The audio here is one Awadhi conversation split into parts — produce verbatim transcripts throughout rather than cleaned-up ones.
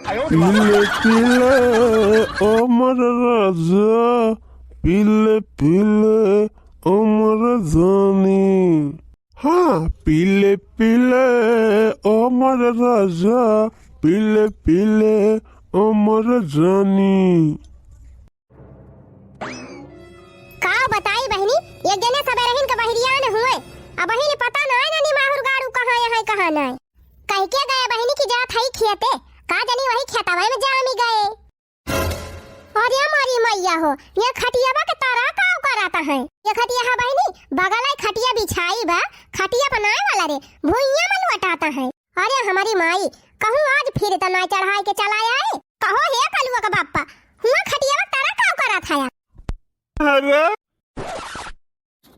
पीले पीले ओ मोर राजा, पीले पीले ओ मोर जानी। हाँ, पीले पीले ओ मोर राजा, पीले पीले ओ मोर जानी। का बताई बहिनी, एक जने सबेरहिन के बहिरियान हुए, अबहिन पता नाय ना निमाहुर गाड़ू कहाँ है, कहाँ नाय। कहिके गए बहिनी कि जात हई खेते, का जनी वही खेतवा में जामी गए। अरे मोरी मैया हो, ये खटियावा के तारा का करत है? ये खटिया है बहिनी, बगल है खटिया बिछाई बा, खटिया बनाए वाला रे, भुइयां में लुटाता है। अरे हमारी माई, कहूँ आज फिर तो ना चढ़ाई के चला आए। कहो हे कलुआ का बापा, हुआ खटियावा तारा का करत है? अरे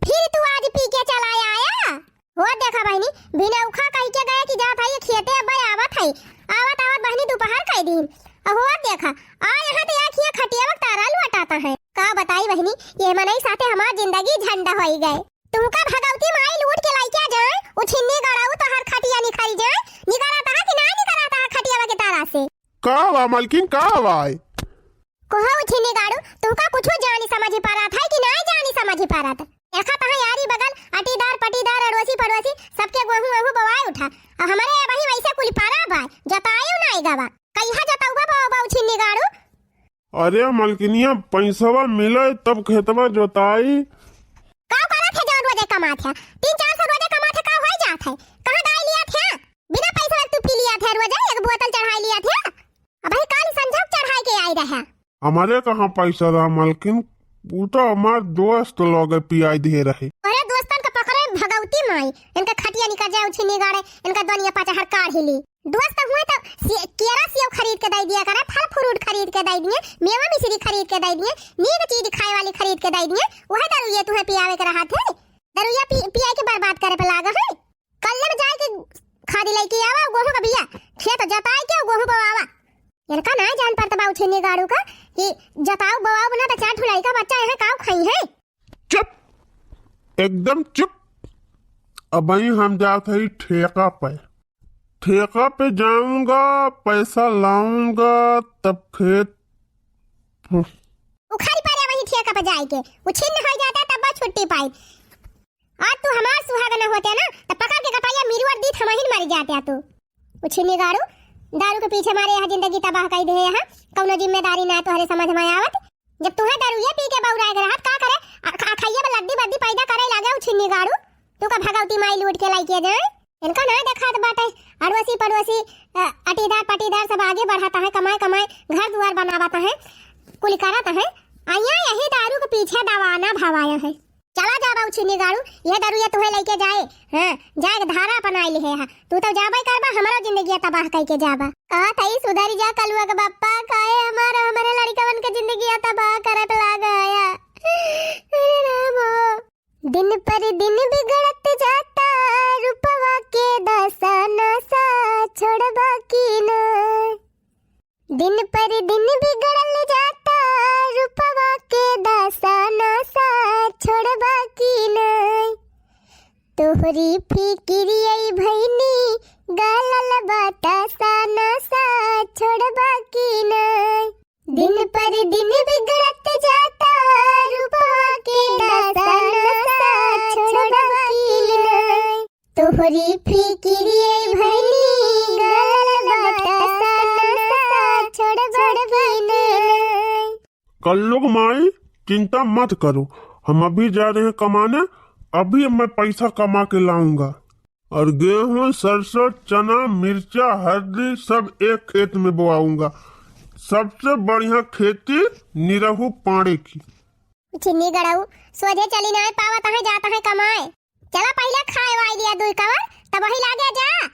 फिर तू आज पी के चला आया? हो देखा बहिनी, बिना उखा कह के गए कि जात है ये खेते, अब आवत है, आवत आवत बहिनी दोपहर कह दी। हो देखा, आ यहाँ तो एक ही खटियावा तारा लुटाता है। का बताई बहिनी, ये मनई साथे हमार जिंदगी झंड होई गए। तुमका भगवती माई लूट के लाइके जाए, उ छिन्नी गड़ाऊ तोहर खटिया निकल जाए, निकलता है कि ना निकलता है खटियावा के तारा से? का बा मलकिन, का बा? कोहा उ छिन्नी गाड़ू, तुमका कुछ जानी समझी पारत है कि ना जानी समझी पारत? देखा तहाँ यारी बगल, अटीदार, पटीदार, अड़ोसी, पड़ोसी, सबके गोहूँ, वोहूँ बोआए उठा। आ हमरे अबही वैसे कुल पारा बा, जोतायो ना आएगा बा। कहिया जोतउबा बा, बा उ छिन्नी गाड़ू? अरे मलकिनिया, पैसवा मिले तब खेतवा जोताई। का करत है जौन रोजे कमात है? तीन चार सौ रोजे कमात है, का होई जात है? कहाँ गाय लियात है? बिना पैसा तू पी लियात है रोजे, एक बोतल चढ़ाई लियात है। अबही काल संझा चढ़ाई के आई रहे। हमारे कहाँ पैसा रहा मलकिन, उ तो हमार दोस्त लोग पियाई दे रहे। अरे दोस्तन का पकड़े भगवती माई, इनका खटिया निकल जाए उ छिन्नी गाड़े, इनका दुनिया पाचा हर काढ़ ही ली। दोस्त हुए तो से-, केरा सेव खरीद के दे दिया करे, फल फ्रूट खरीद के दे दिए, मेवा मिश्री खरीद के दे दिए, नीक चीज खाए वाली खरीद के दे दिए, वह दरुइया तुहे पियावे के रहा थे। दरुइया पी, पियाए के बर्बाद करे पे लागा है। कल में जाए के खादी लेके आवा, गोहूं का बिया, खेत जताए के गोहूं बोआवा। इनका ना जान पड़ता बा उ छिन्नी गाड़ू का कि जताऊ बोआऊ ना तो चार ठुलाई का बच्चा यहाँ काऊ खाई है। चुप, एकदम चुप। अबही हम जात हई ठेका पे, ठेका पे जाऊंगा, पैसा लाऊंगा, तब खेत। उखाड़ी पारे वही ठेका पे जाए के, उ छिन्न हो जाता तब बस छुट्टी पाई। आज तू हमार सुहाग न होते ना, तो पकड़ के कटाइया मिरुअर दीत हमहिन मर जाते तू। उ छिन्नी गाड़ू, दारू के पीछे मारे यहाँ जिंदगी तबाह कर दे यहाँ, कौनो जिम्मेदारी ना तोहरे समझ में आवत। जब तुहे दारुए पी के बौराए के रहत, का करे? आ, खा-, खाइए में लद्दी बद्दी पैदा करे लागे उ छिन्नी गाड़ू। तू का भगवती माई लूट के लाइके जाए? इनका ना देखात बाटे। अड़ोसी पड़ोसी, अ, अटीदार पटीदार सब आगे बढ़ाता है, कमाए कमाए घर दुआर बनावता है, कुल करता है। आइया यही दारू के पीछे दवाना भवाया है। चला जा बा उ छिन्नी गाड़ू, ये दारुए तुहे लेके जाए। हाँ, जाए के धारा अपनाई लिहे हा। तू तो जाबे करबा, हमरो जिंदगिया तबाह कइके जाबा। कहत हई सुधरी जा कलुआ के बप्पा, काहे हमार, हमरे लड़िकवन के जिंदगिया तबाह करे पे लाग आया। अरे राम हो। दिन पर दिन बिगड़त जाता रूपवा के दशा, नशा छोड़बा की ना। दिन पर दिन बिगड़ल जाता रूपवा के दशा, नशा छोड़बा की नाय। तोहरी फिकिरिया भैनी गलल बतासा, नशा छोड़बा की नाय। दिन पर दिन बिगड़त जाता रूपवा के दशा, नशा छोड़बा की नाय। तोहरी फिकिरिये भैनी गलल बतासा, नशा छोड़बा की नाय। कल्लू क माई, चिंता मत करो, हम अभी जा रहे हैं कमाने, अभी मैं पैसा कमा के लाऊंगा। और गेहूं, सरसों, चना, मिर्चा, हल्दी सब एक खेत में बोआऊंगा। सबसे बढ़िया खेती निरहू पाड़े की। छिन्नी गड़ऊ, सोझे चली नाय पावत है, जात है कमाए। चला पहिले खाए वाई लिया दुई कवर, तब वही लागे जा।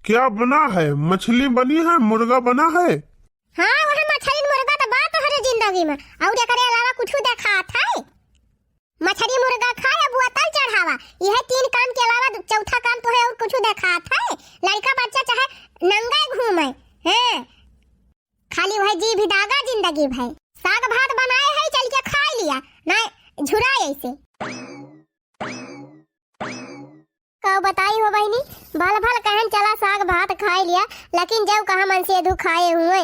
क्या बना है? मछली बनी है, मुर्गा बना है? हाँ, वह मछली मुर्गा तो बा तोहरे जिंदगी में, और एकरे अलावा कुछ देखात है? मछली मुर्गा खाए, अब बोतल चढ़ावा, यह तीन काम के अलावा दू-, चौथा काम तोहे और कुछ देखात है? लड़का बच्चा चाहे नंगे घूमे, हैं? खाली वह जी भी दागा जिंदगी भर। साग भात बनाए है, चल के खाए लिया, ना झुराए ऐसे। का बताई हो बहिनी, भल भल कहन चला साग भात खाए लिया, लेकिन जब कहाँ मनसेधू खाए हुए।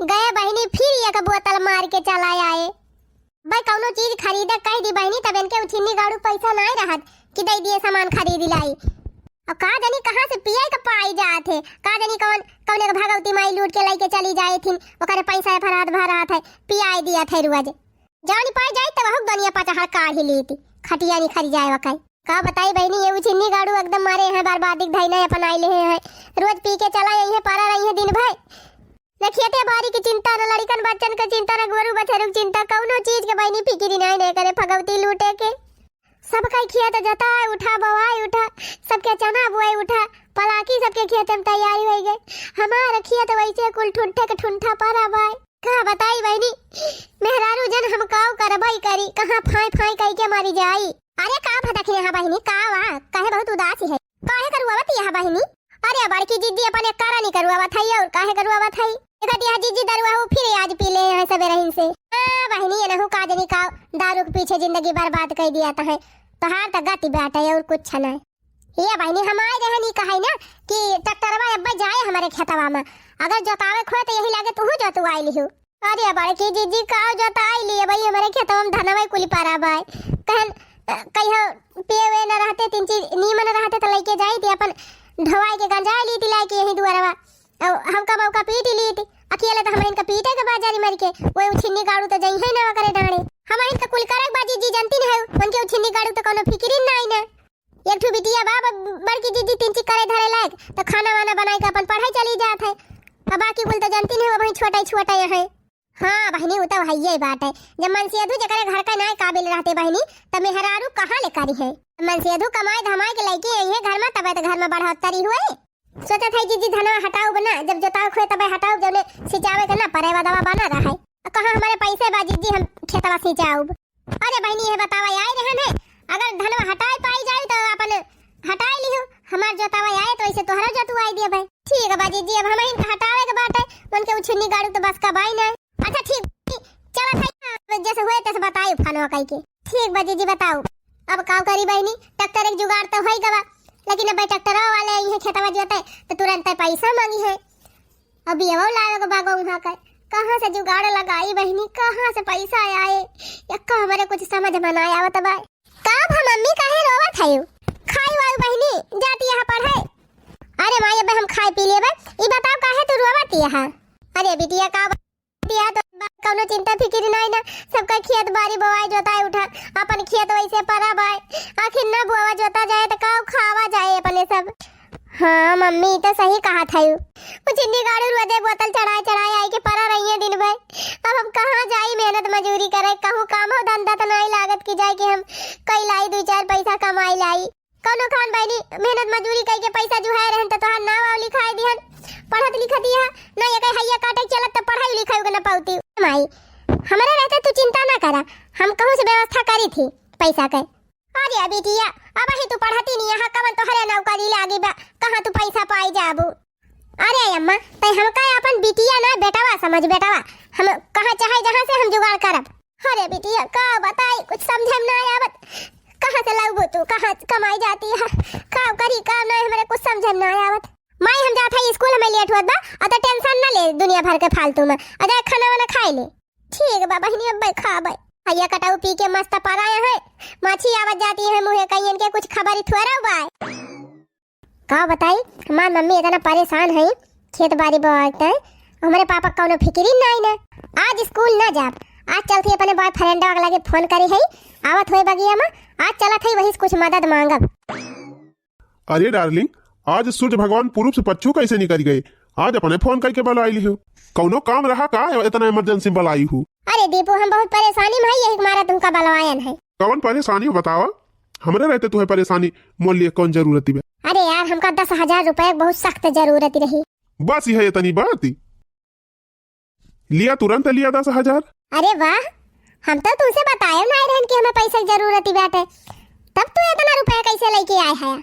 गए बहिनी फिर एक बोतल मार के चला आए। भाई कौनो चीज खरीदे कह दी बहिनी, तब इनके उछिन्नी गाड़ू पैसा नाई रहत कि दे दिए सामान खरीद लाई। अब का जानी कहाँ से पिए के पाई जात है, का जानी कौन, कौन एक भगवती माई लूट के लेके चली जाए थी, ओकरे पैसा भरात भरात है, पियाए दिया थे रोज। जानी पाई जाए तब हुक दुनिया पचहड़ काढ़ी लीती, खटिया नहीं खरी जाए वकाई। का बताई बहिनी, ये उछिन्नी गाड़ू एकदम मारे हैं, बर्बादी धैना अपन आई ले हैं। रोज पी के चला आई है, परा रही है दिन भर। न खेते बारी की चिंता, न लड़िकन बच्चन के चिंता, न गोरू बछरू की चिंता, कौनो चीज के बहिनी फिकिरी नाई, नाई करे फगौती लूटे के। सबका खेत जोताए उठा, बोआए उठा, सबके चना बोए उठा, पलाकी सबके खेत में तैयारी हो गई। हमार खेत वैसे कुल ठुंठे के ठुंठा परा बाय। का बताई बहिनी, मेहरारू जन हम काव करबई करी, कहाँ फाई फाई कई के मरी जाई। अरे का भटक यहाँ बहिनी, का वा, काहे बहुत उदास है? काहे करुआवत यहाँ बहिनी? अरे बड़की जिज्जी अपने कारा नहीं करुआवत है और काहे करुआवत है? देखत यहाँ जिज्जी दरुआ हो फिर आज पी ले हैं सबेरहिन से। हाँ बहिनी, ये नहु का जनी का दारू के पीछे जिंदगी बर्बाद कर दिया तो है। तोहार तो गति बाटे और कुछ ना। ये बहिनी, हम आए रहनी कहै ना कि ट्रैक्टरवा अब्बे जाए हमरे खेतवा में, अगर जोतावे खोए तो यही लागे तुहू जोतवाई लिहू। अरे बड़की जिज्जी, का जोताई लिए भाई, हमरे खेतवा में धनवा कुली पारा बाय। कहन, अ, कहियो पेवे न रहते, तीन चीज नीमन रहते तो लेके जाई थी, अपन ढोवाई के गंजाए ली थी लाके यही दुआरवा। और हमका मौका पीट ली थी, अकेले तो हम इनका पीटे के बाजारी मर के, वो उछिन्नी गाड़ू तो जइहे ना ओकरे डांडे। हम इनका कुल करक बाजी जी जानती न है, उनके उछिन्नी गाड़ू तो कोनो फिकिरी ना आई ना। एक ठो बिटिया बा, ब-, बड़की जिज्जी तीन चीज करे धरे लायक, तो खाना वाना बनाए के अपन पढ़ाई चली जात है। अब बाकी कुल तो जानती नहीं, वही छोटा ही छोटा है। हाँ बहिनी, उ तो हइये बात है। जब मनसेधू जकरे घर का नाय काबिल रहते बहिनी, तब मेहरारू कहाँ ले करी है? मनसेधू कमाए धमाए के लइके आई है घर में, तबे तो घर में बढ़ोतरी हुए। सोचत है जिज्जी धनवा हटाउब ना, जब जोतावे खोए तबे हटाउब, जौने सिंचावे के ना परे, वदवा बना रहा है। कहाँ हमारे पैसे बा जिज्जी, हम खेतवा सिंचाउब? अरे बहिनी, ये बतावा, आए रहन है, अगर धनवा हटाए पाई जाई तो अपन हटाए लिहो, हमार जोतावा आए तो ऐसे तोहरा जोतवाई दिया भाई। ठीक बा जिज्जी, अब हम इनका हटावे के बाटे, उनके उछिन्नी गाड़ू तो बस का बाई ना। अच्छा ठीक, चला था, जैसे हुए तैसे बताई फोनवा कई के। ठीक बा जिज्जी, बताओ। अब का करी बहिनी, ट्रैक्टर एक जुगाड़ तो होई गवा, लेकिन अब ट्रैक्टरवा वाले आई हैं खेतवा जोते तो तुरंत पैसा मांगी है। अभी अब लावे के बागो उहाँ के, कहाँ से जुगाड़ लगाई बहिनी, कहाँ से पैसा आए, यक्का हमरे कुछ समझ में ना आवत बा। का भा मम्मी, काहे रोवत हयू? खाई वाई बहिनी, जाती यहाँ पढ़े। अरे माई, अबे हम खाए पी लेबे। ई बताओ, काहे तू रोवत यहाँ? अरे बिटिया, का बिटिया, तो कौनो चिंता फिकिर नाई ना, सबका खेत बारी बोआई जोताई उठा, अपन खेत वैसे परा बाय, आखिर ना बोआ जोता जाए तो का खावा जाए अपने सब। हाँ मम्मी, ई तो सही कहा था यू। वो चिन्नी गाड़ू रोजे बोतल चढ़ाए चढ़ाए आई के परा रही है दिन भर। अब हम कहाँ जाई मेहनत मजूरी करे, कहूँ काम हो धंधा तो नाई लागत कि जाए कि हम कई लाई, दो चार पैसा कमाई लाई। कौनो खान बहिनी मेहनत मजूरी कई के पैसा जुहाए रहन त तोहार नाव आव लिखाए दिहन, पढ़त लिखत दिहा, ना ये कहीं हैया काटे चलत त पढ़ाई लिखाई के न पाउती। माई, हमरे रहते तू चिंता ना करा, हम कहूँ से व्यवस्था करी थी पैसा के। अरे बिटिया, अब ही तू पढ़ती नहीं, यहाँ कवन तोहरे नौकरी लागी बा, कहाँ तू पैसा पाई जाबू? अरे अम्मा, तै हमका अपन बिटिया ना बेटवा समझ बेटवा, हम कहाँ चाहे जहाँ से हम जुगाड़ करब। अरे बिटिया, का बताई, कुछ समझे में ना आवत, कहाँ से लाउबू तू, कहाँ कमाई जाती है, का करी का ना, हमरे कुछ समझे में ना आवत। माई, हम जात है स्कूल, हमें लेट होत बा, अत टेंशन ना ले दुनिया भर के फालतू में, अ जाए खाना वाना खाए ले। ठीक बा बहिनी, अब्बे खाबे। हैया कटाऊ पी के मस्त पराए है, माछी आवत जाती है मुँहे, कहीं इनके कुछ खबर ही थोड़ा बा। का बताई, हमार मम्मी इतना परेशान है, खेत बारी बोआते, हमरे पापा कौनो फिकिर ही नाई ना। आज स्कूल ना जाब, आज चलती अपने बॉयफ्रेंडवा के लगे फोन करे है, आवत होए बगिया में, आज चलत है वही से कुछ मदद मांगब। अरे डार्लिंग, आज सूर्य भगवान पूरब से पच्छू कैसे निकल गए? आज अपने फोन करके बुलाई लिहू, कौनो काम रहा का इतना इमरजेंसी बुलाई हूँ? अरे दीपू, हम बहुत परेशानी में है, यही मारा तुमका बुलवायन है। कौन परेशानी हो बतावा? हमरे रहते तुहे परेशानी मोल लिए कौन जरूरत बा? अरे यार, हमका दस हजार रुपया के बहुत सख्त जरूरत रही। बस यह इतनी बात ही? लिया, तुरंत लिया दस हजार। अरे वाह, हम तो तुमसे बताए ना रहन कि हमें पैसा की जरूरत ही बाटे, तब तू इतना रुपया कैसे लेके आए है?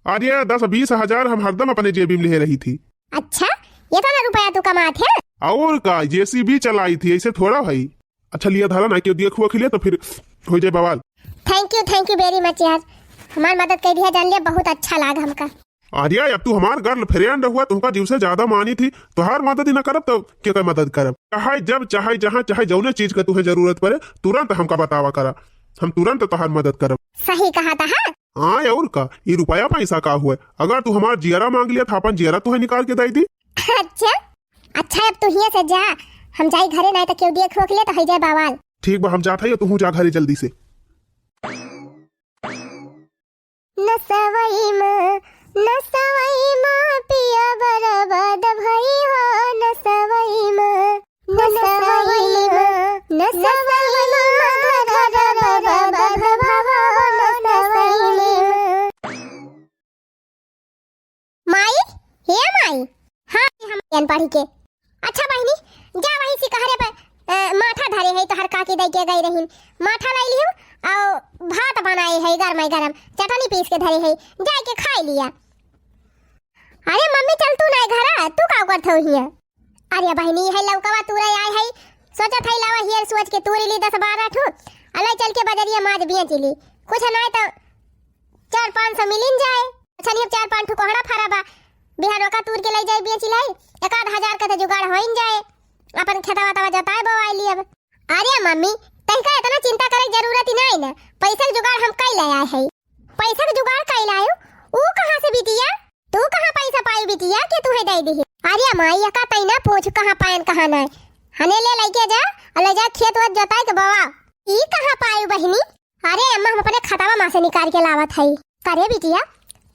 अरे दस बीस हजार हम हरदम अपने जेबी में ले रही थी। अच्छा, इतना रुपया तू कमात है? और का, जेसीबी चलाई थी, ऐसे थोड़ा भाई। अच्छा लिया धारा ना, क्यों दिया खुआ खिलिया तो फिर हो जाए बवाल। Thank you, thank you very much यार। हमार मदद कइ दिहा, जान लिया, बहुत अच्छा लाग हमका। अरे, अब तू हमार girlfriend रहुआ, तुमका जीव से ज्यादा मानी थी, तोहार मदद ही ना करब तो केकर मदद करब? चाहे जब, चाहे जहाँ, चाहे जौने चीज का तुहे जरूरत पड़े, तुरंत हमका बतावा करा, हम तुरंत तोहार मदद करब। सही कहा था, हाँ? हाँ, और का, ई रुपया पैसा का हुए? अगर तू हमार जियरा मांग लिया था, अपन जियरा तुहे निकाल के दे दी। अच्छा, अच्छा, अब तू हियाँ से जा, हम जाई घरे, नाहीं तो केहू देख होख ले तो होइ जाए बवाल। ठीक बा, हम जात हई, तू जा घरे जल्दी से। नसवई मा, नसवई मा पिया बरबाद भई हो, नसवई मा, नसवई मा, नसवई मा, घर घर बरबाद भई हो, नसवई मा। माई, हे माई, हाँ, हम ज्ञान पढ़ी के। अच्छा बहिनी, जा वही सिकहरे पे, अ, माठा धरे है, तोहर काकी दई के गई रहीन। माठा लाई लिहू, और भात बनाए है, गरम गरम, चटनी पीस के धरे है, जाए के खाए लिया। अरे मम्मी, चल तू ना घरा, तू का करत हो हियाँ? अरे बहिनी, है लौकवा तूरे आए है, सोचत है लावा हियर सोच के तूरी ली दस बारह ठो, अलाई चल के बजरिया माज बेच ली, कुछ ना तो चार पाँच सौ मिलिन जाए। अच्छा, नहीं, अब चार पाँच ठो कोहड़ा फरा बा, बिहान ओका तूर के लई जाए बेच लाई, एक आध हजार का तो जुगाड़ होइन जाए, अपन खेतवा तवा जोताए बोआए ली अब। अरे मम्मी, तनिका इतना चिंता करे के जरूरत ही नहीं ना, पैसा के जुगाड़ हम कई ले आए है। पैसा के जुगाड़ कई लायो? ऊ कहाँ से बिटिया? तू कहाँ पैसा पाई बिटिया के तुहे दे दिहे? अरे माई, एका तई ना पूछ कहाँ पायन कहाँ नाय। हने ले लइके जा, और ले जा खेत वेत जोताई के बोआ। ई कहाँ पाई बहिनी? अरे अम्मा, हम अपने खातावा मा से निकाल के लावत हई। करे बिटिया,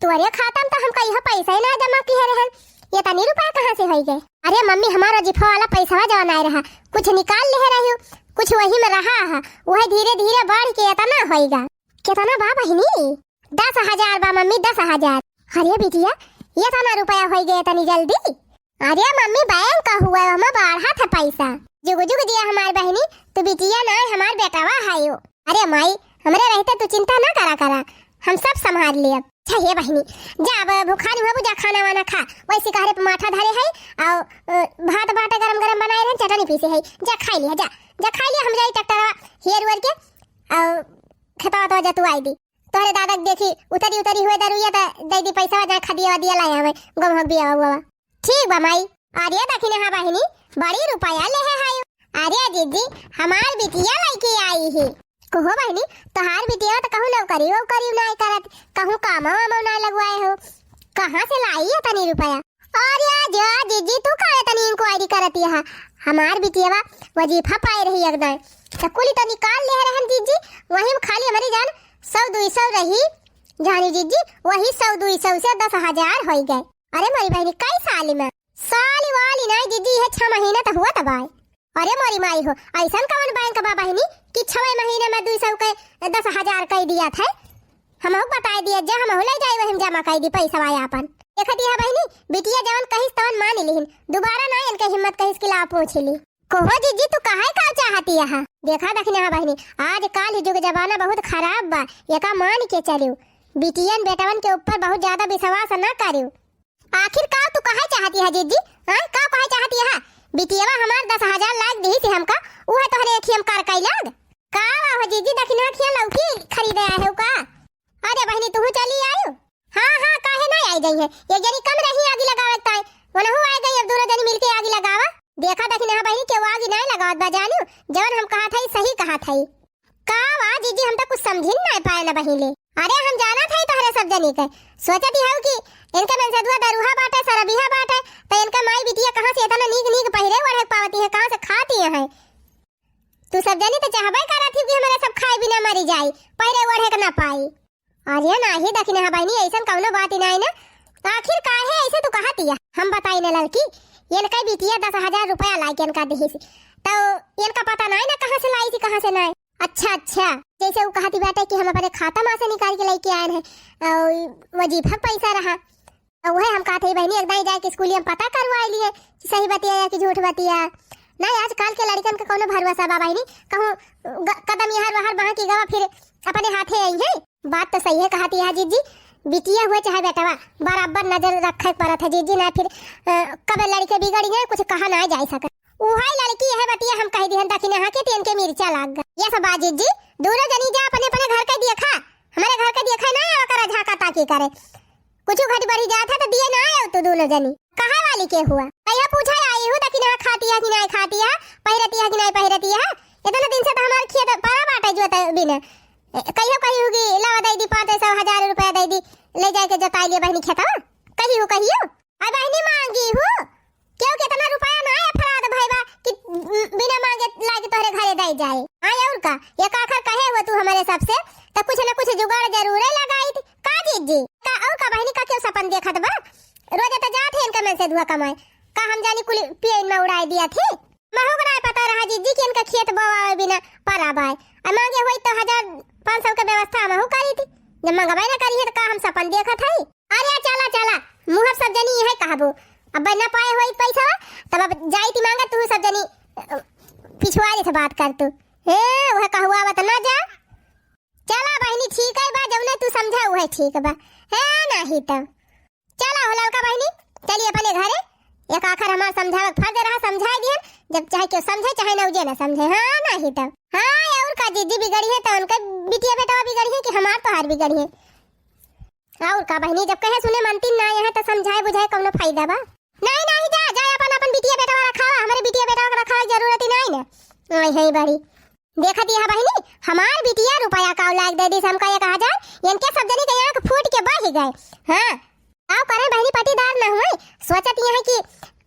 तोरे खाता में तो हमका यह पैसा ही ना जमा किहे रहन, ये तनी रुपया कहाँ से होई गए? अरे मम्मी, हमारा वजीफा वाला पैसा जमा नाय रहा, कुछ निकाल ले रही, कुछ वही में रहा है, वह धीरे धीरे बढ़ के इतना होई गा। कितना बा बहिनी? दस हजार बा मम्मी, दस हजार। अरे बिटिया, ये तना रुपया होई गए तनी जल्दी। अरे मम्मी, बैंक का हुआ, हमें बढ़ा था पैसा। जुग जुग जिया हमार बहिनी, तू बिटिया ना, हमार बेटावा हायो। अरे माई, हमरे रहते तू चिंता ना करा करा, हम सब संभाल लेब। अच्छा हे बहिनी, जा अब भुखारी हुआ, जा खाना वाना खा, वैसे कहरे पे माठा धरे है, और अ, भात बाटे गरम गरम बनाए रहे, चटनी पीसे है, जा खाई लिया, जा, जा खाई लिया, हम जाई ट्रैक्टरवा हेर वेर के, और खेतवा तो जा तू आई दी। तोहरे दादा के देखी, उतरी उतरी हुए दरुइया, त दे दी पैसा, जा खदिया वदिया लाए हमें, गम हो बिया हुआ। ठीक बा माई। अरे दखिनहा बहिनी, बड़ी रुपया लेहे हायो। अरे जीजी, हमार बिटिया लइके आई ही। कहो बहिनी, तोहार बिटिया त कहूँ नौकरी वोकरी नाय करत, कहूँ कामो वामो नाय लगवाए हो, कहाँ से लाई है तनी रुपया? अरे जा जीजी, तू काहे तनी इंक्वायरी करत यहा? हमार बिटिया वजीफा पाए रही एकदम, त कुली तो निकाल ले रहन जीजी, वही में खाली हमारी जान सौ दुई सौ रही, जानी जीजी, वही सौ दुई सौ से दस हजार होई गए। अरे मोरी बहिनी, कई साल में? साल वाली नाई जीजी, यह छह महीना तो हुआ तबाय। अरे मोरी माई हो, ऐसन कवन बैंक बा बहिनी कि छह महीने में दुई सौ के दस हजार कई दिया थे? हमहू बताए दिया, जा हमहू ले जाए, वही में जमा कई दी पैसा आपन। देखत यह बहिनी, बिटिया जवन कहिस तवन मान लिहिन, दोबारा ना इनके हिम्मत कहिस कि ला पूछ ली। कहो जीजी, तू काहे का चाहती यहाँ? देखा दखिनहा बहिनी, आज काल ही जुग जमाना बहुत खराब बा, एका मान के चलियो, बिटियन बेटवन के ऊपर बहुत ज्यादा विश्वास ना करियो। आखिर का तू कहे चाहती है जीजी? हाँ, का कहे चाहती है? बिटियवा हमार दस हजार लाग दिहिस हमका, उहे तोहरे अखियम कर कैलाग। का हो जीजी, दखिनहा खिया लौकी खरीदे आए हो का? अरे बहिनी, तू चली आयु? हाँ, हाँ, काहे ना आई जाई है? एक जनी कम रही आगी लगावे ताई, वनहु आ गई, अब दोनों जनी मिलके आगी लगावा। देखा दखिनहा बहिनी, केहू आगी नाय लगावत बा जानू, जवन हम कहा था सही कहा था। का वा जीजी, हम तो कुछ समझिन नाय पाए ना बहिले। अरे हम जाना था तोहरे सब जनी के, सोचती हूँ कि इनके मनसेधुआ दरुहा बाटे, सरबिहा बाटे, तो इनका माई बिटिया कहाँ से इतना नीक नीक पहिरे ओढ़े पावती है, कहाँ से खाती है? तू सब जनी तो चाहबे करत ही कि हमारे सब खाए बिना मरी जाई, पहिरे ओढ़े के ना पाई। अरे नाही दखिनहा बहिनी, ऐसन कौनो बात ही नाही ना। आखिर काहे ऐसे तू कहत या? हम बताई ना लड़की, इनका बिटिया दस हजार रुपया लाई के इनका दिहिस, तो इनका पता नाही ना कहाँ से लाई थी, कहाँ से नाही। अच्छा, अच्छा, जैसे वो कहती बाटे कि हम अपने खाता में से निकाल के लेके आए हैं, और वजीफा के पैसा रहा, तो वही हम कहते ही बहिनी, एक दाई जाके स्कूलिया में पता करवा लिए कि सही बतिया या कि झूठ बतिया। नहीं, आजकल के लड़कन का कौनो भरोसा बा बहिनी, कहूँ ग-, कदम यहाँ वहाँ बहाँ की गवा फिर अपने हाथे आई है। बात तो सही है कहती है जीजी, बिटिया हुए चाहे बेटवा, बराबर नजर रखे के पड़त है जीजी, ना फिर, अ, कबे लड़के बिगड़ गए, कुछ कहा ना जाए सके। उहे लड़की है बतिया हम कह दिहन दखिनहा के, तेन के मिर्चा लाग गए। ये सब बात जीजी, दोनों जनी जा अपने अपने घर के देखा, हमरे घर के देखे ना आवा करा झाका ताकी करे। कुछ घटी बढ़ी जात है तो दिए ना आयो तू दोनों जनी। कहाँ वाली के हुआ? कहिया पूछा आई हूँ, देखी ना खाती है कि नहीं खाती है, पहिरती है कि नहीं पहिरती है। इतना दिन से तो हमारे खेत परा बाटे जो तो बिना। ए, कहियो कही होगी, "लावा दे दी पाँच सौ, हजार रुपया दे दी, ले जाके जताई लिया बहनी खेतवा।" कही हो, कहियो। अरे बहनी मांगी हूँ, क्यों कितना रुपया ना है अफराद भाई बा कि बिना मांगे लाके तोहरे घरे दे जाए। हाँ और का, एक आखर कहे हुआ तू हमारे सबसे, तो कुछ न कुछ जुगाड़ जरूर लगाई थी। का जीजी? का और का बहनी का क्यों सपन देखत बा? रोज तो जात है इनका मन से धुआ कमाए। का हम जानी कुल पियन में उड़ाई दिया थी? महू को ना पता रहा जीजी कि इनका खेत बोवावे बिना परा बाय। आ मांगे होई तो हजार पाँच सौ के व्यवस्था महू करी थी। जब मंगवाई ना करी है तो का हम सपन देखत हई? अरे चला चला, मुहर सब जनी यही कहबो। अब ना पाए होई पैसा, तब अब जाई थी मांगा तू सब जनी, अ, पिछुआरी से बात कर तू। हे, वह कहुआ बत ना जा। चला बहिनी, ठीक है बा, जौने तू समझा उहे ठीक बा। हे, नाही तो। चला हो ललका बहिनी, चली अपने घरे। एक आखर हमार समझावे के फर्ज रहा, समझाए दिहन। जब चाहे केहू समझे, चाहे नौजे ना समझे। हाँ, नाही तो। हाँ, और का जीजी बिगड़ी है तो उनका बिटिया बेटवा बिगड़ी है कि हमार तोहार बिगड़ी है? और का बहिनी, जब कहे सुने मनती ना है तो समझाए बुझाए कौनो फायदा बा? नाही, नाही, जा, जा, अपन, अपन बिटिया बेटवा रखावा, हमरे बिटिया बेटवा के रखावे के जरूरत ही नाही ना। ओए, हे बड़ी। देखत यह बहिनी, हमार बिटिया रुपया काव लाग दे दिस हमका एक हजार, इनके सब जनी के आँख फूट के बह गए। हाँ, काव करे बहिनी पटीदार न हुए, सोचत यह है कि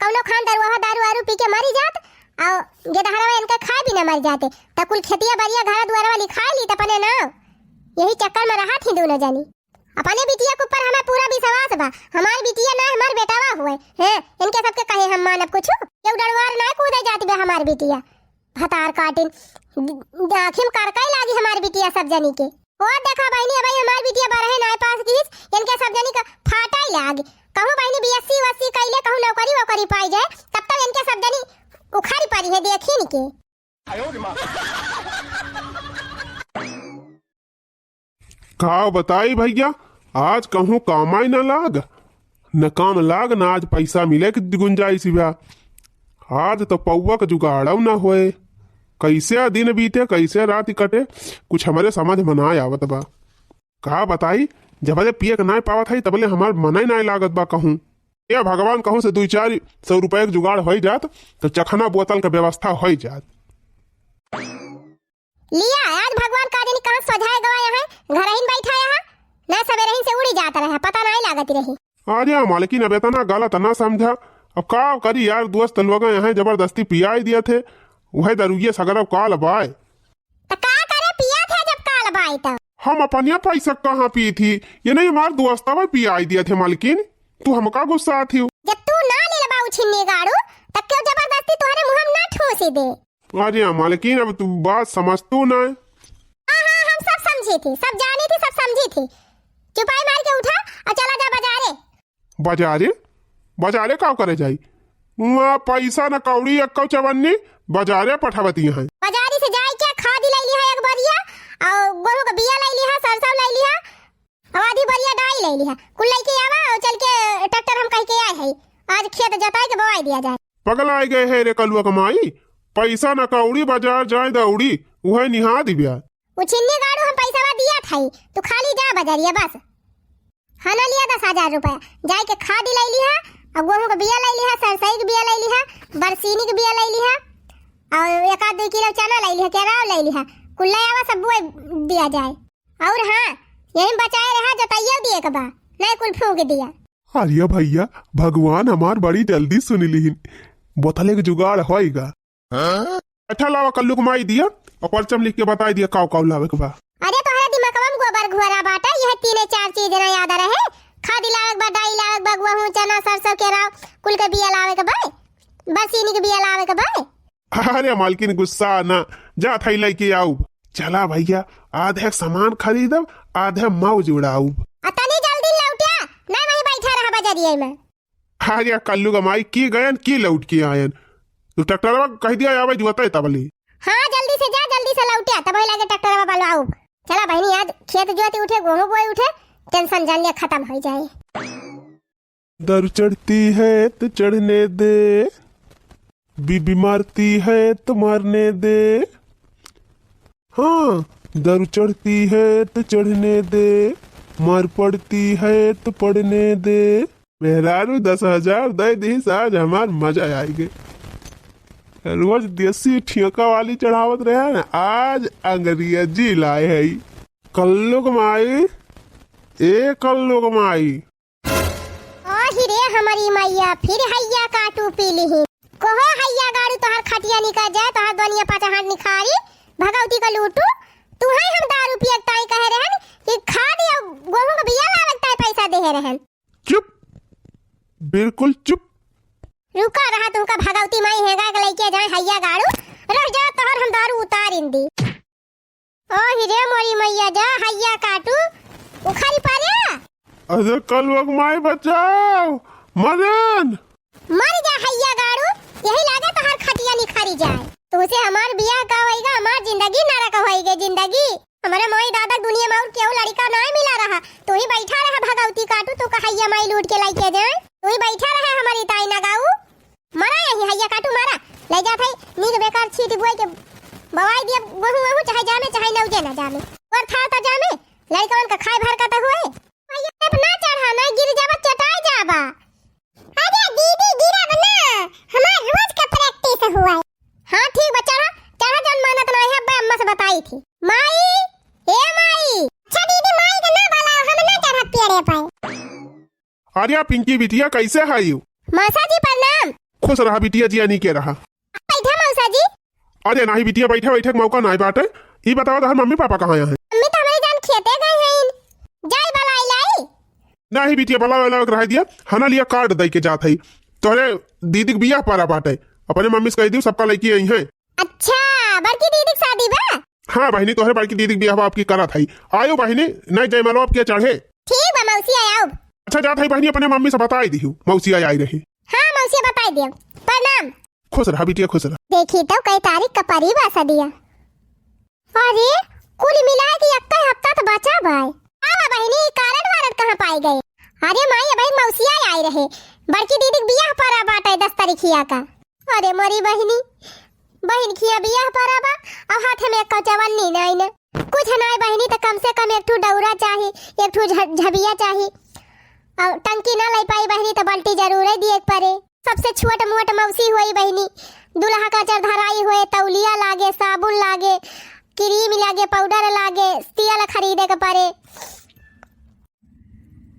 कौनो खान दरुआ दारू वारू पी के मरी जात, और गेदहरवा इनका खाए भी न मर जाते, त कुल खेतिया बरिया घर दुआरवा लिखाए ली त अपने नाव। यही चक्कर में रहा थी दोनों जनी। अपने बिटिया के ऊपर हमें पूरा विश्वास बा। हमार बिटिया ना, हमार बेटावा हुए। हैं, इनके सबके कहे हम मानब कुछ? केहू डरवार ना कूदे जात बे हमार बिटिया। भतार काटिन, आँखिम करकाई लागी हमार बिटिया सब जनी के। ओ देखा बहिनी, अबही हमार बिटिया बरहे नाय पास कीस, इनके सब जनी का फाटाई लागी। कहूँ बहिनी बीएससी वस्सी कैले, कहूँ नौकरी वोकरी पाई जाए, तब तक इनके सब जनी उखड़ी पड़ी है, देखी नी के। का बताई भैया, आज कहूँ कामाई न लाग, न काम लाग, न आज पैसा मिले के गुंजाइश बा। आज तो पौवा के जुगाड़ो न होए। कैसे दिन बीते, कैसे रात कटे, कुछ हमरे समझ में ना आवत बा। का बताई, जबले पिए के नाय पावत है, तबले हमार मनई नाय लागत बा कहूँ। ए भगवान, कहूँ से दुई चार सौ रुपया के जुगाड़ होई जात, तो चखना बोतल के व्यवस्था होई जात। लिया, आज भगवान का जानी कहाँ सोझाए गवा यहाँ, घर ही बैठा यहाँ, ना सवेरे ही से उड़ी जात रहे, पता नहीं लागत रही। अरे मालकिन, अब इतना गलत ना समझा। अब का करी यार, दोस्त लोग यहाँ जबरदस्ती पियाई दिया थे, वह दरुइये सगरब काल बाय। त का करे पिया थे जब काल बाय त? हम अपनिया पैसा कहाँ पी थी, ये नहीं हमार दोस्तवा पियाई दिया थे मालकिन, तू हमका गुस्सा थी। जब तू ना ले लबा उछिन्नी गाड़ू, त क्यों जबरदस्ती तोहरे मुँह में ना ठूसी दे? अरे मालकिन, अब तू बात समझ तू ना। हाँ, हाँ, हम सब समझी थी, सब जानी थी, सब समझी थी। चुपाई मार के उठा और चला जा बाजारे। बाजारे? बाजारे का करे जाई? वहाँ पैसा न कौड़ी, एक्को चवन्नी, बाजारे पठावती हैं। बाजारी से जाई के खाद ले लिहा एक बरिया, और गोहूँ का बिया ले लिहा, सरसों ले लिहा, अब आधी बरिया डाई ले लिहा, कुल लेके आवा और चल के ट्रैक्टर हम कह के आए हैं, आज खेत जोताई के बोआई दिया जाए। पगलाए गए है रे कलुआ क माई, पैसा न कौड़ी बाजार जाए दौड़ी, उहे निहा दिव्या। उछिन्नी गाड़ू हम पैसा दिया था, तू खाली जा बजरिया बस। हाँ ना लिया दस हजार रुपया, जाए के खाद ले लिहा, और गोहूँ का बिया ले लिहा, सरसई के बिया ले लिहा, बरसीनी के बिया ले लिहा, और एक आध दो किलो चना ले लिहा, केराव ले लिहा, कुल ले आवा सब बुआई दिया जाए। और हाँ, यही बचाए रहा, जोतइयो दिए के बा, नहीं कुल फूंक दिया। अरे भैया, भगवान हमार बड़ी जल्दी सुन लिहिन, बोतले के जुगाड़ होइगा। अच्छा लावा कल्लू को माई दिया, और परचम लिख के बताई दिया काव काव लावे के बा। अरे तोहरा दिमागवा में गोबर घुअरा बाटे, यह तीने चार चीज ना याद रहे, खादी लावे के बा, डाई लावे के बा, गोहूँ, चना, सरसों, केराव, कुल के बिया लावे के बा, बरसीनी के बिया लावे के बा। अरे मालकिन गुस्सा ना, जा थाई लेके आउब। चला भैया, आधे सामान खरीदब, आधे मौज उड़ाउब। आ तनी जल्दी लौटिया, नहीं वहीं बैठा रहा बजरिया में। अरे कल्लू का माई की गयन की लौट के आयन। तू ट्रैक्टरवा कह दिया आवे जुआता है तबली। हाँ जल्दी से जा, जल्दी से लौटिया, तब वही लगे ट्रैक्टरवा बलवाउब। चला बहनी, आज खेत जोती उठे, गोहूँ बोई उठे, टेंशन जान लिया खत्म हो जाए। दारू चढ़ती है तो चढ़ने दे, बीबी मारती है तो मारने दे। हाँ, दारू चढ़ती है तो चढ़ने दे, मार पड़ती है तो पड़ने दे। मेहरारू दस हजार दे दीस, आज हमार मजा आइगे। रोज देसी ठेका वाली चढ़ावत रहे न, आज अंग्रेजी लाए है। कल्लू क माई, ए कल्लू क माई। ओ हिरे हमरी मैया, फिर हैया काटू पी लिही। कहो हैया गाड़ू, तोहार खटिया निकल जाए, तोहार दुनिया पाँच हाथ निखारी, भगवती का लूटू। तुहई हम दारू पिए ताई कहे रहन कि खाद या गेहूं का बिया लावे ताई पैसा देहे रहन। चुप, बिल्कुल चुप। रुका रहा, तुमका भगवती माई हेगा के लइके जाए हैया गाड़ू, रह जा तोहर हम दारू उतारिन दी। ओ हिरे मोरी मैया, जा हैया काटू, उखारी पारे। अरे कलुआ क माई बचाओ, मदन। मर जा हैया गाड़ू, यही लागे तोहार खटिया निखारी जाए। तुहसे हमार बियाह का होइगा, हमार जिंदगी नरक होइगे जिंदगी। हमरे माई दादा क दुनिया में और केहू लड़िका नाय मिला रहा। तू ही बैठा रहा भगवती काटू, तू का हैया माई लूट के लइके जाए। तू ही बैठा रहा हमरी ताई नगाऊ। मरा यही हैया काटू मरा। ले जात है नीक बेकार छीट बुआई के बवाई दिया, वहू वहू चाहे जामे चाहे नौजे ना जामे। और था त जामे, लड़िकवन का खाए भर का त हुए। हैया पे ना चढ़ा, ना गिर जाबा, चटाई जाबा। अरे दीदी, गिरब ना, हमार रोज का practice हुआ है। हाँ ठीक बा, चढ़ा, चढ़ा, जौन मानत ना है, अब्बे अम्मा से बताई थी। माई, ए माई। अच्छा दीदी, माई के ना बोला, हम ना चढ़ब पेड़े पर। अरे पिंकी बिटिया, कैसे है यू? मौसा जी प्रणाम। खुश रहा बिटिया, जिया नी के रहा। बैठा मौसा जी। अरे नाही बिटिया, बैठे बैठे के मौका नाही बाटे। ई बतावा तोहर मम्मी पापा कहाँ हैं? मम्मी तो हमारे जान खेते गए हैं, जाई बलाई लाई। नाही बिटिया, बला वाला के रह दिया, हना लिया कार्ड दई के जात है। तोहरे दीदी के बियाह परा बाटे, अपने मम्मी से कह दियो सबका लइके आई हैं। अच्छा, बड़की दीदी के शादी बा? हाँ बहिनी, तोहरे बड़की दीदी के बियाह बा, आपकी करत है। आयो बहिनी, नहीं जयमालो आपके चढ़े। ठीक बा मौसी, आयो। अच्छा जात है बहिनी, अपने मम्मी से बताई दिहू, मौसी आई रही। हाँ मौसी बताई दियो। प्रणाम। खुश रहा बिटिया, खुश रहा। देखी तो कई तारीख का परी बा सदिया। अरे, कुल मिला के एक्के हफ्ता त बचा बाय। आवा बहिनी, ई कार्ड वारड कहाँ पाई गए? अरे माई, अबही मौसिया आई रहे। बड़की दीदी के बियाह परा बाटे दस तारीखिया का। अरे मोरी बहिनी, बहिन खिया बियाह परा बा, अब हाथे में एक्को चवन्नी नाई न। कुछ नाई बहिनी, त कम से कम एक ठू डौरा चाही, एक ठू झ-, झबिया चाही। और टंकी ना लई पाई बहिनी, त बाल्टी जरूरे दिए के परे। सबसे छोट मोट मौसी होई बहिनी, दुल्हा का अचर धराई होए, तौलिया लागे, साबुन लागे, क्रीम लागे, पाउडर लागे, तेल खरीदे के परे।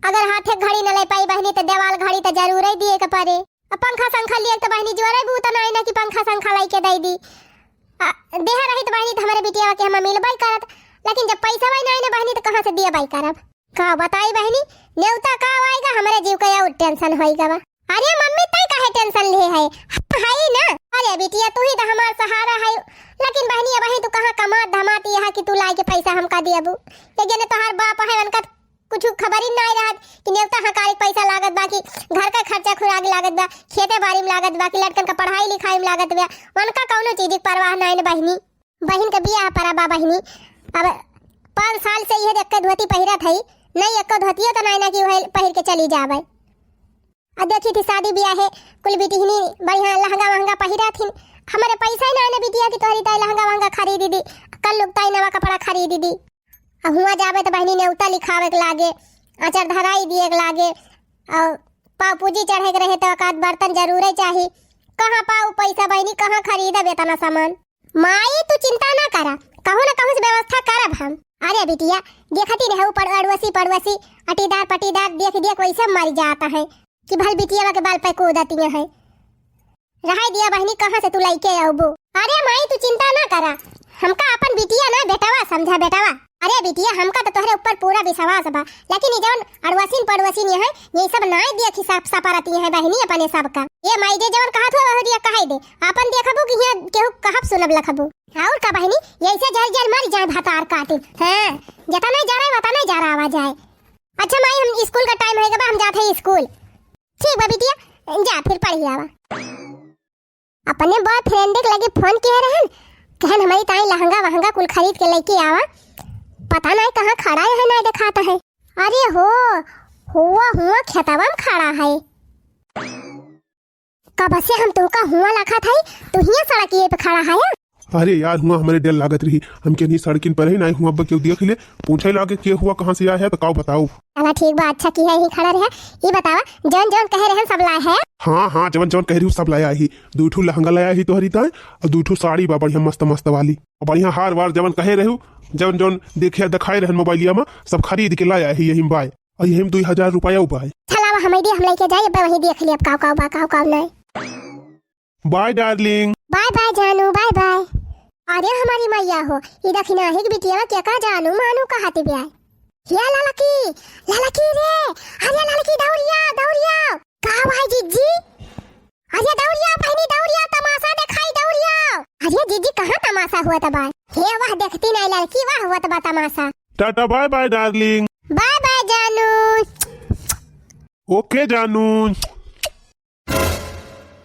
अगर हाथे घड़ी न ले पाई बहिनी, त देवाल घड़ी त जरूरे दिए के परे। अब पंखा संखा लिए त बहिनी जोरे बूत नाई ना कि पंखा संखा लाई के दई दी। आ, देह रही त बहिनी त हमरे बिटिया के हम मिलबई करत, लेकिन जब पैसा बाई नाई ना बहिनी त कहाँ से दिए बाई करब? का बताई बहिनी, नेवता का आएगा, हमरे जीव का और tension होई गवा। अरे मम्मी, तै काहे tension ले है? है ना? अरे बिटिया, तू ही तो हमार सहारा है। लेकिन बहिनी, अबही तू कहाँ कमात धमात यह कि तू लाई के पैसा हमका दियबू? ये जने तोहार बाप है, उनका कुछ खबर ही नाई रहत कि नेवता हकारी के पैसा लागत बा, कि घर का खर्चा खुराक लागत बा, खेते बाड़ी में लागत बा, कि लड़कन का पढ़ाई लिखाई में लागत बा। उनका कौनो चीज की परवाह नाई न बहिनी। बहिन के बियाह परा बा बहिनी। अब पाँच साल से यह एक्के धोती पहिरत हई, नहीं एक्को धोतियो त नाई ना कि वह पहिर के चली जावे। अब देखी थी शादी बियाह है, कुल बिटिहनी बढ़िया लहंगा वहंगा पहिरा थिन। हमारे पैसा ही नाई ना बिटिया कि तोहरी ताई लहंगा वहंगा खरीदी दी, कल लोग ताई नवा कपड़ा खरीदी दी। अब हुआ जावे त बहिनी नेवता लिखावे के लागे, अचर धराई दिए के लागे, और पाव पूजी चढ़े के रहे त ओकाद बर्तन जरूरे चाही। कहाँ पाऊ पैसा बहिनी, कहाँ खरीदब इतना सामान? माई, तू चिंता ना करा, कहूँ ना कहूँ से व्यवस्था करब हम। अरे बिटिया, देखती रहू पड़-, अड़ोसी पड़ोसी, अटीदार पटीदार, देख देख वैसे मर जाता है कि भल बिटिया के बाल पे कूदतिया है। रहाई दिया बहिनी, कहाँ से तू लइके अउबू? अरे माई, तू चिंता ना करा, हमका अपन बिटिया ना बेटवा समझा बेटवा। अरे बिटिया, हमका तो तोहरे ऊपर पूरा विश्वास बा, लेकिन ई जौन अड़ोसिन पड़ोसिन है, ये सब नाई देखी साफ सपारती है बहिनी अपने सबका। ए माई, जे जवन कहत हो वह दिया कहाई दे, आपन देखबू कि हियां केहू कहब सुनब लखबू। और का बहिनी, यैसे जर जर मर जाए भतार काटे। हाँ, जता नहीं जा रहा है, वता नहीं जा रहा आवा जाए। अच्छा माई, हम स्कूल का टाइम होएगा बा, हम जात है स्कूल। ठीक बा बिटिया, जा फिर पढ़ी आवा। अपने बॉयफ्रेंड के लगे फोन किए रहन, कहन हमारी ताई लहंगा वहंगा कुल खरीद के लेके आवा। पता नहीं कहाँ खड़ा है, नहीं दिखाता है। अरे हो, हुआ हुआ खेतवा में खड़ा है। कब से हम तुमका हुआ लखा था, तू हियां सड़किए पे खड़ा है। तहरे यार हुआ हमरे डर लागत रही, हम केनही सड़किन पर ही नाहीं हुआ, अब केहू देख ले, पूछे लागे के हुआ, कहाँ से आए है, तो काऊ बताओ। चला ठीक बा, अच्छा किहे ही खड़ा रहे। ई बतावा, जौन जौन कहे रहन सब लाए है? हाँ, हाँ, जवन जवन कहे रहू सब लाया ही। दुइ ठू लहंगा लाया ही तोहरी ताए, और दुइ ठू साड़ी बा बढ़िया मस्त मस्त वाली, और बढ़िया हार वार जवन कहे रहू, जवन जवन देखे देखाए रहन मोबाइलिया में, सब खरीद के लाया ही यही में बाय, और यही में दुइ हजार रुपया बाय। चला अब हमें दे, हम लेके जाए, अब वहीं देख ले अब काऊ काऊ बा, काऊ काऊ नहीं। Bye darling। Bye bye जानू, bye bye। अरे हमारी मैया हो, ई दखिनाही के बिटिया के का जानू मानू कहत ब्याय। या ललकी, ललकी रे, अरे ललकी दौड़िया, दौड़िया। का भाई जिज्जी? अरे दौड़िया बहिनी दौड़िया, तमाशा देखाई दौड़िया। अरे जिज्जी कहाँ तमाशा हुआ त बा? हे वाह देखती नहीं ललकी, वाह हुआ त बा तमाशा। टाटा bye bye darling। Bye bye जानू। OK जानू।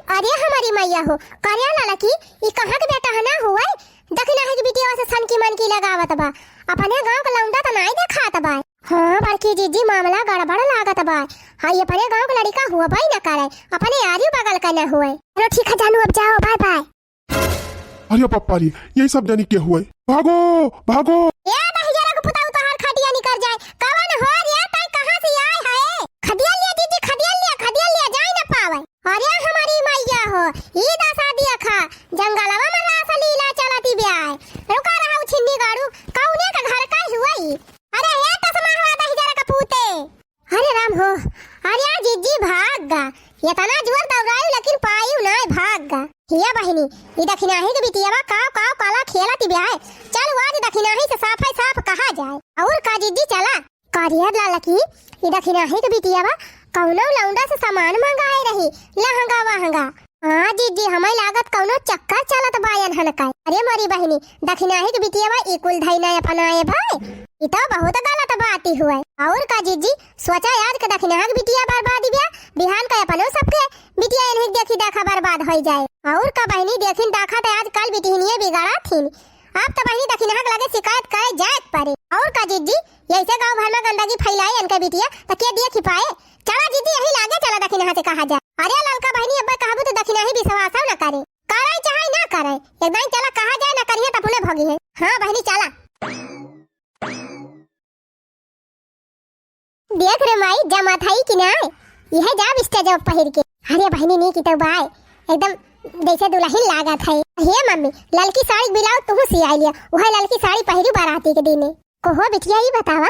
अरे हमारी मैया हो, करिया ललकी, ई कहाँ के बेटा है ना हुए? दखिनाही के बिटिया से सनकी मनकी लगावत बा। अपने गाँव के लौंडा त नाई देखात बा। हाँ बड़की जिज्जी, मामला गड़बड़ लागत बा। हाँ, ये अपने गाँव के लड़िका हुआ बा ही ना करे, अपने आजू बगल का ना हुए। चलो ठीक है जानू, अब जाओ, bye bye। अरे पप्पा रे, यही सब जनी के हुए? भागो, भागो। ए दहिजरा के पुताऊ, तोहार खटिया निकर जाए। कवन हो रे, तै कहाँ से आए है? खदिया लिया जिज्जी, खदिया लिया, खदिया लिया, जाए न पावे। अरे हमारी मैया हो, ई दसा दिया खा, जंगलवा में रासलीला चलती ब्याय। रुका रहा छिन्नी गाड़ू, कौने का घर का हुआ ई? अरे हे तसमा हुआ दहिजरा का पूते। अरे राम हो, अरे आ जिज्जी भाग गा, इतना जोर दौड़ायु लेकिन पायु नाय भाग गा। हिया बहिनी, ई दखिनाही के बिटियावा काव काव काला खेलत ब्याय। चल आज दखिनाही से साफे साफ कहा जाए। और का जिज्जी चला। करिया ललकी, ई दखिनाही के बिटियावा कौनो लौंडा से सामान मंगाए रही, लहंगा वहंगा। हाँ जिज्जी, हमें लागत कौनो चक्कर चलत बा एनहन का। अरे मोरी बहिनी, दखिनाही के बिटियावा ई कुल धैना अपनाए भाई, ई तो बहुत गलत बात ही हुए। और का जिज्जी, सोचा आज के दखिनाहा के बिटिया बर्बाद ब्या, बिहान का अपनो सबके बिटिया एनही के देखी देखा बर्बाद होई जाए। और का बहिनी, देखिन देखा त आज कल बिटिहनिये बिगड़ा थीन। अब तो बहिनी दखिनाहा के लगे शिकायत करे जाए के पड़े। और का जिज्जी, यैसे गाँव भर में गंदगी फैलाए इनके बिटिया, तो के दिए खिपाए? चला जिज्जी, यही लागे चला दखिनाहा से कहा जाए। अरे ललका बहिनी, अब कहबू तो दखिनाही विश्वास न करे, करे चाहे ना करे, एक दाई चला कहा जाए ना करिए तो अपने भोगी है। हाँ बहिनी चला। देख रे माई, जमात हई कि ना? यह जा बिस्टा जब पहिर के। अरे बहिनी, नी की तो बाय, एकदम जैसे दुल्हन लागत है। हे मम्मी, ललकी साड़ी ब्लाउज तुहू सियाई लिया, वह ललकी साड़ी पहिरू बाराती के दिने। कहो बिटिया, ई बतावा,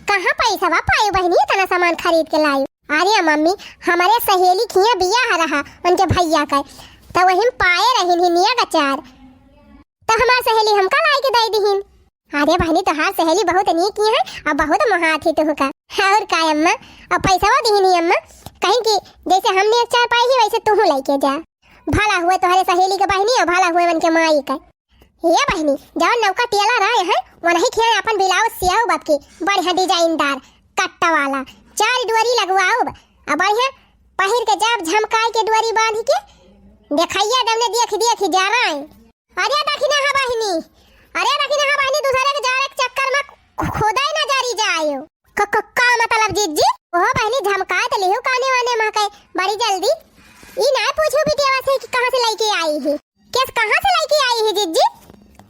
कहाँ पैसवा पायो बहिनी, इतना सामान खरीद के लायो? अरे मम्मी, हमारे सहेली किया बियाह रहा उनके भैया का, तो वही में पाए रही निया का चार, तो हमार सहेली हमका लाई के दे दिहिन। अरे बहिनी, तोहार सहेली बहुत नीक ही है और बहुत मोहात ही तुहका। और का अम्मा, और पैसवा दिहिन ही अम्मा, कहीं कि जैसे हमने एक चार पाई ही वैसे तुहू लेके जा। भला हुए तोहरे सहेली के बहिनी और भला हुए उनके माई का। ये बहिनी, जवन नौका टेलर आए हैं, वो नहीं खिया अपन ब्लाउज सियाओ बाप की, बढ़िया डिजाइनदार कट्टा वाला, चार डोरी लगवाओ अब बढ़िया पहिर के जाब झमकाए के डोरी बांध के, देखैया दमने देख देख जा रहा है। अरे दखिना हा बहिनी, अरे दखिना हा बहिनी, दूसरे के जारे के चक्कर में खु-, खुदा ही ना जारी जायो। क-, क-, का मतलब जिज्जी? ओहो बहिनी, झमकाए त लिहू काने वाने महके बड़ी जल्दी। ई ना पूछू बिटिया से कि कहाँ से लेके आई है, केस कहाँ से लेके आई है जिज्जी?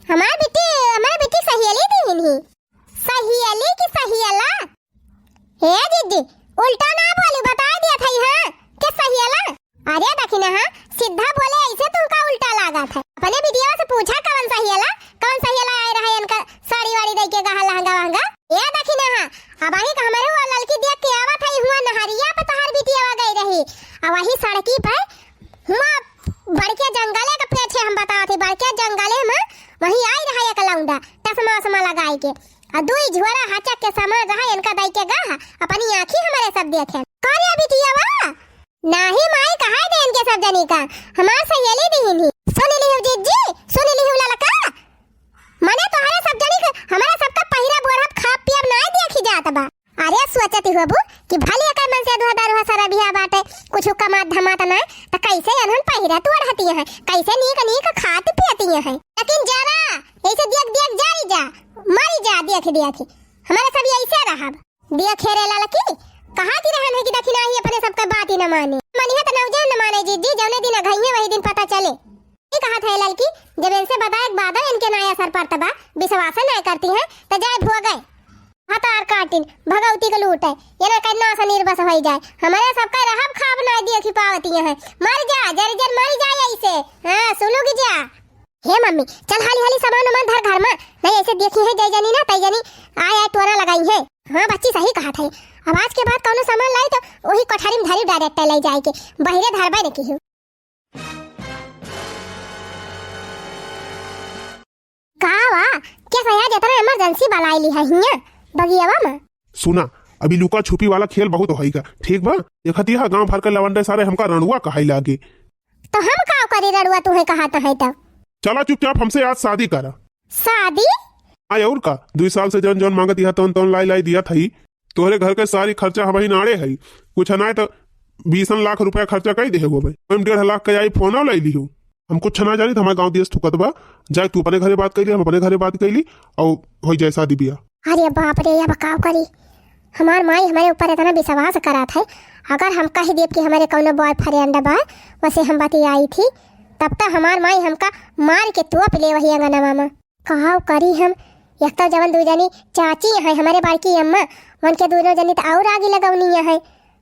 हमार बिट्टी, हमार बिट्टी सहेली दिहिन ही। सहेली की सहेला? हे जिज्जी, उल्टा ना बोलू, बताए दिया था, हाँ, के सहेला? अरे दखिना हा, सीधा बोले ऐसे तुमका उल्टा लागत है। अपने बिटिया से पूछा कवन सहेला, कवन सहेला आए रहे इनका साड़ी वाड़ी दे के गहा लहंगा वहंगा। ए दखिना हा, अब आही का हमारे वो ललकी देख के आवत है, हुआ नहरिया पे तोहार बिटिया गई रही। अब वही सड़की पे हुआ बड़के जंगले के पीछे हम बतावत ही, बड़के जंगले में वही आई रहा एक लौंडा, चश्मा वश्मा लगाई के, आ दुई झोरा हचक के सामान रहा इनका दई के गहा, अपनी आँखी हमारे सब देखे। करे बिटिया बा? नाही माई, कहाई दे इनके सब जनी का, हमार सहेली दिहिन ही। सुन लिहु जिज्जी, सुन लिहु ललका, मने तोहरे सब जनी के, हमारे सबका पहिरा बोढ़ब खाब पियब नाय देखी जात बा। अरे सोचत ही होबू कि भले एकर मन से अधुआ दारुआ सारा बिहा बाटे, कुछ कमात धमात नाय, त कैसे अनहन पहिरत ओढ़ती हैं, कैसे नीक नीक खात पियती हैं। लेकिन जरा ऐसे देख देख जारी जा, मरी जा देख देख, हमारे सब ऐसे रहब। देखे रे ललकी, कहा की रहन है कि दखिना ही अपने सबका बात ही न माने। मनिहे त नौजवान न माने जिज्जी, जौने दिन अघइहे वही दिन पता चले। कहत है ललकी, जब इनसे बताए के बादो इनके नाहीं असर पड़त बा, विश्वास नाहीं करती हैं, त जाए भोगे। भतार काटिन, भगवती के लूट है, ये ना कहना आसा निर्बस होई जाए। हमरे सबका रहब खाब नाहीं देखी पावती हैं। मर जा, जर जर मर जा ऐसे। हाँ, सुलुग जा। हे मम्मी, चल हाली हाली सामान उमान धर घर में, नाहीं ऐसे देखी है जय जनी ना तय जनी आय आय टोना लगाई है। हाँ बच्ची सही कहत है, अब आज के बाद कौनो सामान लाई तो वही कोठरी में धरी direct ले जाए के, बहिरे धरबे न की हूँ। का वा, कैसे आज इतना emergency बलाइ लिहा हियाँ बगियावा में? सुना, अभी लुका छुपी वाला खेल बहुत होइगा, ठीक बा? देखत यह गांव भर के लवंडे सारे हमका रड़ुआ कहाई लागे। तो हम का करी रड़ुआ तुहे कहात है तब? चला चुपचाप हमसे आज शादी करा। शादी? आय और का, दुई साल से जौन जौन मांगत यह तौन तौन लाई लाई दिया थई। तोहरे घर के सारी खर्चा हमही नाड़े हई, कुछ नाय तो बीसन लाख रुपया खर्चा कई देहे होबे। हम डेढ़ लाख के iPhone लाई लिहू। हम कुछ ना जानी, हमारे गाँव देश थुकत बा। जाए तू अपने घरे बात कइली, हम अपने घरे बात कइली, और होई जाए शादी बियाह। अरे बाप रे, अब का करी? हमार माई हमरे ऊपर इतना विश्वास करत है, अगर हम कह देब कि हमरे कौनो boyfriend बा, वसे हम बतियाई थी, तब तो हमार माई हमका मार के तोप ले वही अंगनवा में। काव करी हम, एक तो जवन दुइ जनी चाची हैं हमरे बड़की अम्मा, उनके दुनो जनी त और आगी लगौनी हैं।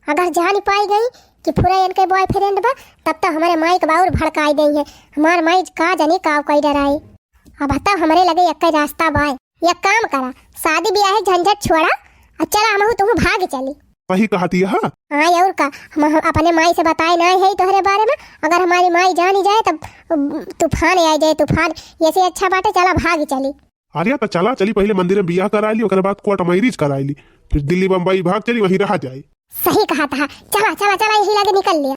अगर जान पाई गई कि फुरा इनके boyfriend बा, तब तो हमरे माई के बाउर भड़काई देई है। हमार माई का जनी काव कई डराई। अब तो हमरे लगे एक रास्ता बाय, एक काम करा, शादी ब्याह झंझट छोड़ा, आ चला हमहू तुहू भाग चली। सही कहत यह। हाँ, और का, हम, हम अपने माई से बताए नाहीं है तोहरे बारे में, अगर हमारी माई जानी जाए तब, उम, तूफान आ जाए, तूफान। ऐसे अच्छा बाटे, चला भाग चली। अरे तो चला चली, पहले मंदिर में बियाह कराई ली, ओकरे बाद court marriage कराई ली, फिर दिल्ली बम्बई भाग चली, वहीं रहा जाए। सही कहत हा, चला चला चला, यही लगे निकल लिया।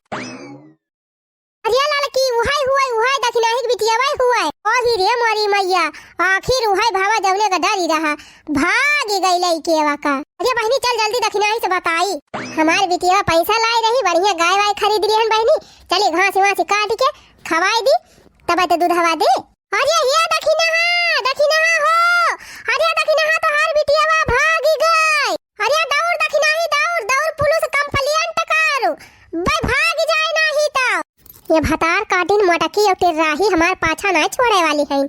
अरे ललकी, उहाई हुआई, उहाई दखिनाही के बिटिया वाई हुआई। ओ ही रे मोरी मैया, आखिर उहाई भावा जौने का डरी रहा, भागी गई लइके वा का। अरे बहिनी चल जल्दी दखिनाही से बताई, हमार बिटिया पैसा लाई रही, बढ़िया गाय वाय खरीद रही हन बहिनी, चली घास वास काट के खवाई दी, तब तो दूधवा दे। अरे ये दखिनहा, दखिनहा हो, अरे दखिनहा तोहार बिटियावा भागी गई। अरे दौड़ दखिनही, दौड़, दौड़ पुलिस complaint करू, बे भागी जाए नाही तो। ये भतार काटिन मोटकी और टेर्राही हमार पाछा नाहीं छोड़े वाली हैं।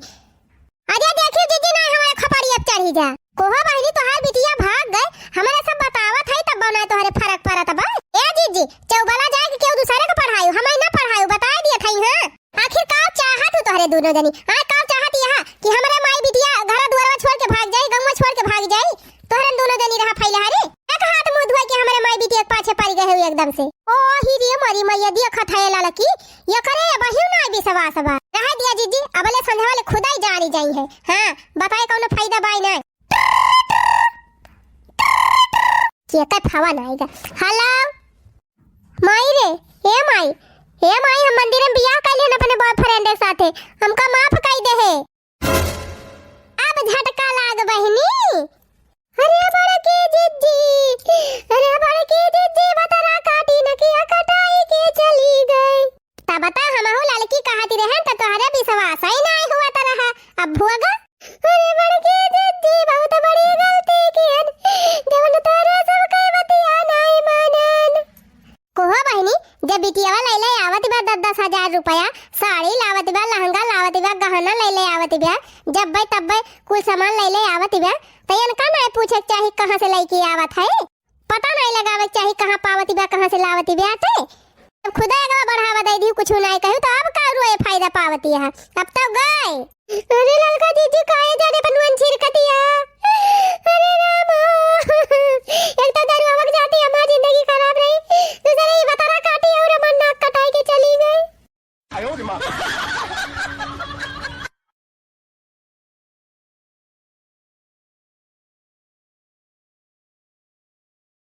अरे देखियो जीजी नाहीं हमारे खपड़ी अब चढ़ी जा। कोहो बहिनी तोहार बिटिया भाग गए, हमारे सब बतावत है तब ना तोहरे फरक पड़त बा। ए जीजी, चौबला जाए के केहू दूसरे के पढ़ायु, हमें ना पढ़ायु, बताए दिए थई हाँ। आखिर का चाहत हो तोहरे दुनो जनी? हाँ, का चाहत यह कि हमरे माई बिटिया घर दुआरवा छोड़ के भाग जाई, गंगवा छोड़ के भाग जाई? तोहरे दुनो जनी रहा फैला हरे। एक हाथ मुंह धोए के हमरे माई बिटिया के पाछे पड़ गए हो एकदम से। ओ ही रे मोरी मैया, देखत है ललकी, ये करे ये बहियो ना विश्वास बा। रह दिया जीजी, अबले संझा वाले खुदाई जानी जाई है। हाँ, बताए कौनो फायदा बाई ना। के का फोन आइगा। Hello, माई रे, ए माई, ए माई, हम मंदिर में बियाह कइले हन अपने boyfriend के साथे, हमका माफ कई दे हे। अब झटका लाग बहिनी। अरे बड़की जिज्जी, अरे बड़की जिज्जी, बतरा काटी नकिया कटाई के चली गई। तब त हमहू ललकी कहत रहन त तोहरे विश्वास ही नाहीं हुआ त रहा। अब भोग। अरे बड़की जिज्जी, बहुत बड़ी गलती कियन, जवन तोरे सब के बतिया नाहीं मानन। कोहो बहिनी, जब बिटियावा लैले आवत बा दस दस हजार रुपया, साड़ी लावत बा, लहंगा लावत बा, गहना लैले आवत बा, जब्बे तब्बे कुल सामान लैले आवत बा, त इनका नाहीं पूछे के चाही कहाँ से लैके आवत है? पता नाहीं लगावे के चाही कहाँ पावती बा, कहाँ से लावती बा ते। जब खुदे अगवा बढ़ावा दे दी, कुछ नाहीं कहू तो अब का रुए फायदा पावती है? अब तो गए। अरे ललका जीजी काहे जाने पनुअन छिड़कतिया?